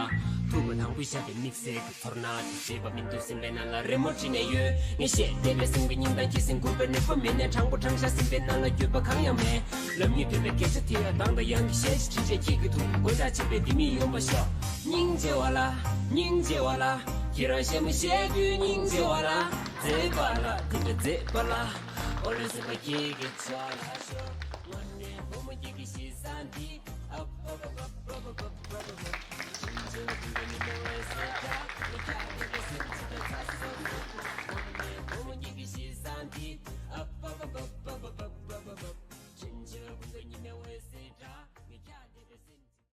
ཐུག་པ་དང་པོའི་ཞག་གི་དམིགས་བསལ་གྱི་ཚོར་སྣང་དེ། བརྗེད་པ་མི་འདུག་སེམས་པའི་ནང་ལ་རི་མོ་བྲིས་ནས་ཡོད། ངས་བཤད་བསྡད་པའི་སེམས་ཀྱི་སྙིང་གཏམ་ཁྱེད་སེམས་འགུག་པའི་ནུས་པ་མེད་ནས། དྲང་པོ་དྲང་བཞག་སེམས་པའི་ནང་ལ་འགྱོད་པ་གང་ཡང་མེད། ལབ་སྙིང་འདོད་པའི་སྐད་ཆ་དེ་ཡང་དང་དང་ཡང་གི་གཞས་ཤིག་བྲིས་བྱས། ཁྱེད་ཀྱི་ཐུགས་ཀྱི་དགོད་སྒྲ་ཆེན་པོས་འདི་མི་ཡོང་བ་ཤོག་སྙིང་རྗེ་བ་ལ། སྙིང་རྗེ་བ་ལ། ཁྱེད་རང་གཞས་མ་བཤད་དུས་སྙིང་རྗེ་བ་ལ། མཛེས་པ་ལ། དེ་འདྲ་མཛེས་པ་ལ། ཨོ་ལེ་སེམས་པ་ཁྱེད་ཀྱི་ཕྱག་ལ་ཤོག་འདི།